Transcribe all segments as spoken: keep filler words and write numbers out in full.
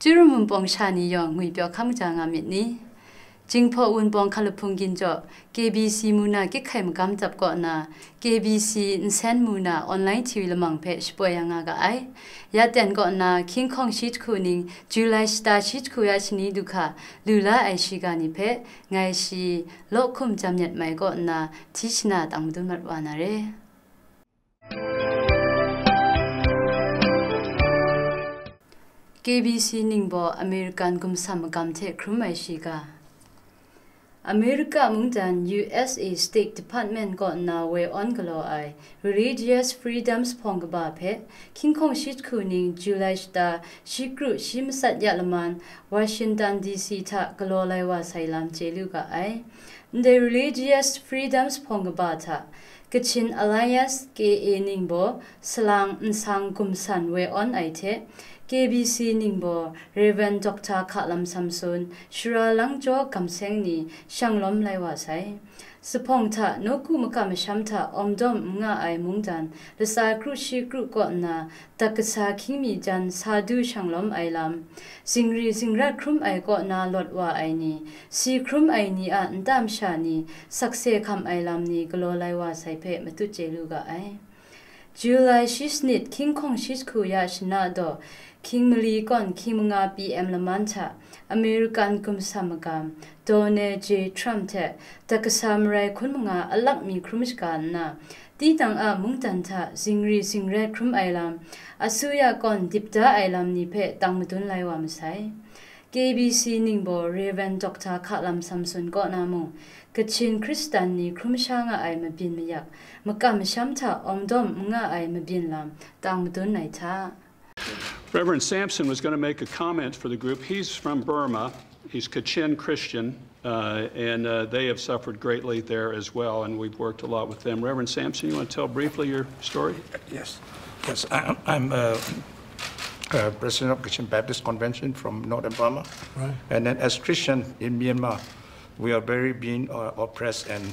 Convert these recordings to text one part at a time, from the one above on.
Chyarum Wunpawng sha ni yawng ngwipyaw hkam ja nga myit ni? Jinghpaw Wunpawng hkalahpung ginjaw K B C Muna Kik Hkai Magam Dap kaw na, K B C Nsen Muna online T V lamang hpe shapoi ya nga ga ai. Ya ten kaw na, King Kong shi jahku ning July shata shi jahku ya shani du hka lu la ai shiga ni hpe ngai shi Law Hkum Jam Nyet Mai kaw nna hti shana tang madun mat wa na re. K B C ningbaw American gumsam magam hte hkrum ai shiga. America mungdan U S A State Department kaw nna woi awn galaw ai Religious Freedoms hpawng kaba hpe King Kong shi jahku ning July shata shi kru shi matsat ya laman Washington D C hta galaw lai wa sai lam chye lu ga ai. Ndai Religious Freedoms hpawng kaba hta Kachin Alliance K A ningbaw salang nsang gumsan woi awn ai hte K B C ningbaw Rev. Doctor Hkalam Samson, Shara Langjaw Gamseng ni shanglawm lai wa sai. Zuphpawng hta nawku makam masham hta awmdawm n nga ai mungdan latsa kru shi kru kaw nna, dat kasa hkying mi jan sa du shanglawm ai lam, zingri zingrat hkrum ai kaw na lawt wa ai ni, si hkrum ai ni a nta masha ni, sakse hkam ai lam ni galaw lai wa sai hpe matut chye lu ga ai. July shi sanit King Kong shi jahku ya shana daw, King mali kawn hkying manga P M laman hta American gumsam magam Donald J Trump hte dat kasa marai hkun manga alak mi hkrum shaga nna, tinang a mungdan hta zingri zingrat hkrum ai lam, asuya kawn dip da ai lam ni hpe tang madun lai wa masai. K B C ningbaw Rev. Doctor Hkalam Samson kaw na mung, Kachin Hkristan ni hkrum sha nga ai mabyin mayak, makam masham hta awmdawm n nga ai mabyin lam tang madun ai hta. Reverend Sampson was going to make a comment for the group. He's from Burma. He's Kachin Christian, uh, and uh, they have suffered greatly there as well, and we've worked a lot with them. Reverend Sampson, you want to tell briefly your story? Yes. Yes, I, I'm uh, uh, president of Kachin Baptist Convention from Northern Burma. Right. And then as Christian in Myanmar, we are very being uh, oppressed and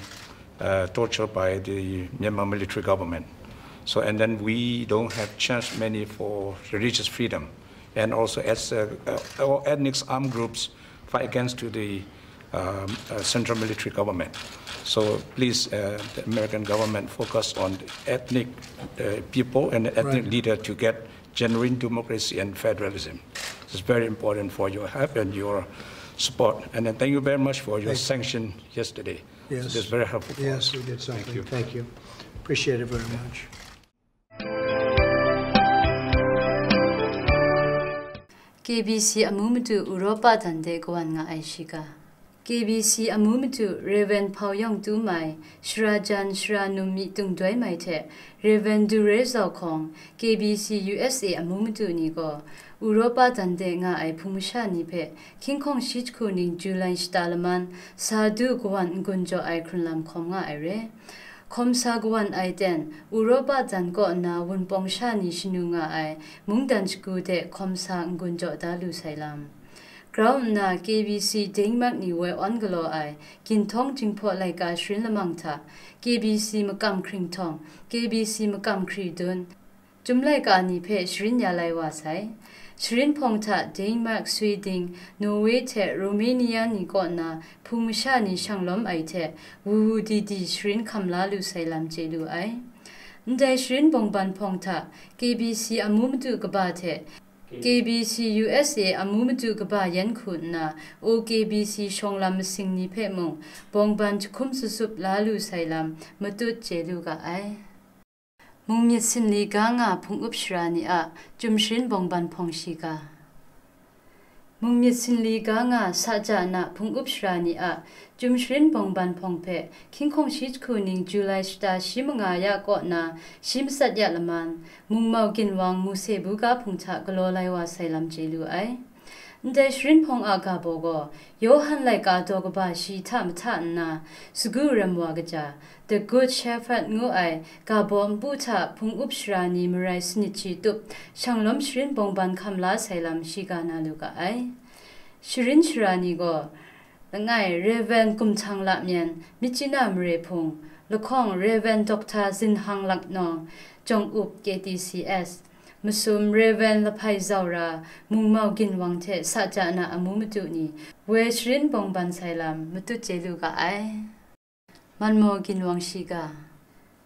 uh, tortured by the Myanmar military government. So, and then we don't have chance many for religious freedom. And also as uh, uh, all ethnic armed groups fight against to the um, uh, central military government. So please, uh, the American government focus on ethnic uh, people and ethnic Right. leader to get genuine democracy and federalism. It's very important for your help and your support. And then thank you very much for your Thank you. sanction yesterday. Yes. It's very helpful for Yes, us. we did Thank something. you. Thank you. Appreciate it very much. K B C amu matu Europa dan de kawan nga ai shiga. K B C amu matu Rev. Hpau Yawng Tu Mai, Shara Jan Shara Num Myi Tung Doi Mai hte Rev. Du Roi Zau Hkawng, K B C U S A amu matu ni gaw, Europa dan de nga ai hpung masha ni hpe King Kong shi jahku ning July shata laman sa du kawan n-gun jaw ai hkrun lam hkawm nga ai re. Hkawm sa kawan ai ten, Europa dan kaw nna Wunpawng sha ni shanu nga ai mungdan shagu de hkawm sa n-gun jaw da lu sai lam. Grau nna K B C Denmark ni woi awn galaw ai ginhtawng jinghpaw laika sharin lamang hta, K B C makam hkring htawng, K B C makam hkri dun, Chyum laika ni hpe sharin ya lai wa sai. Sharin hpawng hta Denmark, Sweden, Norway hte Romania ni kaw na hpung masha ni shang lawm ai hte, wu wu di di sharin hkam la lu sai lam chye lu ai. Ndai sharin bawngban hpawng hta K B C amu madu kaba hte K B C U S A amu madu kaba yan hku nna, O K B C shawng lam masing ni hpe mung bawngban jahkum sutsup la lu sai lam matut chye lu ga ai. Mungmyit sinli ga nga hpung up shara ni a Chyum Sharin Bawngban Hpawng shiga. Mungmyit sinli ga nga sa ja na hpung up shara ni a Chyum Sharin Bawngban Hpawng hpe Hkying Hkawng shi jahku ning July shata shi manga ya kaw na shi matsat ya laman, Mungmau Ginwang Muse Buga Hpung hta galaw lai wa sai lam chye lu ai. Ndai sharin hpawng a ga baw gaw, Yawhan laika daw kaba shi hta mahta nna, sagu rem wa kaja, The Good Shepherd ngu ai ga baw npu hta hpung up shara ni marai sanit shi tup, shang lawm sharin bawngban hkam la sai lam shiga na lu ga ai. Sharin shara ni gaw, langai Rev. Gumhtang Lamyan, Myitkyina Mare Hpung, lahkawng Rev. Doctor Zinhang Laknawng, Jawng Up K T C S, Masum Rev. Lahpai Zaura, Mungmau Ginwang hte Saja na amu madu ni, woi sharin bawng ban sai lam matut chye lu ga ai. Manmaw Ginwang shiga.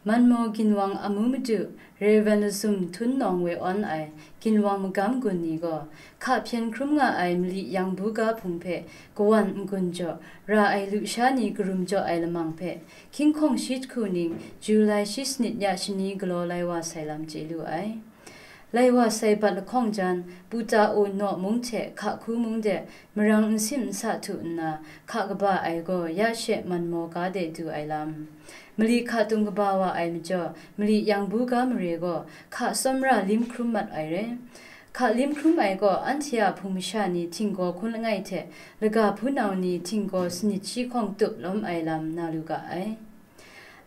Manmaw Ginwang amu madu, Rev. Lazum Htun Nawng woi awn ai Ginwang magam gun ni gaw, hka hpyen hkrum nga ai mali yang bu ga hpung hpe kawan n-gun jaw, ra ai lusha ni karum jaw ai lamang hpe, hkying hkawng shi jahku ning, Julai shi sanit ya shani galaw lai wa sai lam chye lu ai. Lai wa sai bat lahkawng jan, Puta U Naw mung hte Hkahku mung de marang n sim n sa htu nna, hka kaba ai gaw ya she Manmaw ga de du ai lam. Mali hka tung kaba wa ai majaw, mali yang bu ga mare gaw, hka tsawmra lim hkrum mat ai re. Hka lim hkrum ai gaw, anhte a hpung masha ni htinggaw hkun langai hte, laga hpunau ni htinggaw sanit shi hkawng tup lawm ai lam na lu ga ai.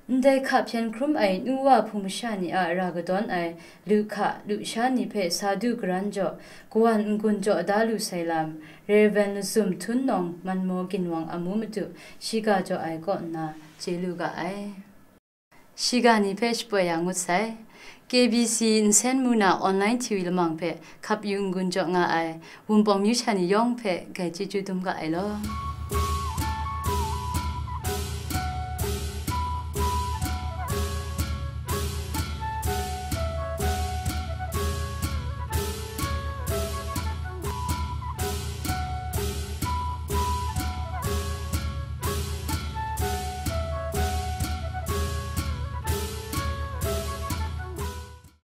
Ndai hka hpyen hkrum ai nu wa hpung masha ni a ra kadawn ai lu hka, lusha ni hpe sa du garan jaw, kawan n-gun jaw da lu sai lam, Rev. Lazum Htun Nawng Manmaw Ginwang amu madu shiga jaw ai kaw nna chye lu ga ai. Shiga ni hpe shapoi ya ngut sai. K B C nsen mu na online T V lamang hpe hkap yu n-gun jaw nga ai Wunpawng myu sha ni yawng hpe grai chyeju dum ga ai law.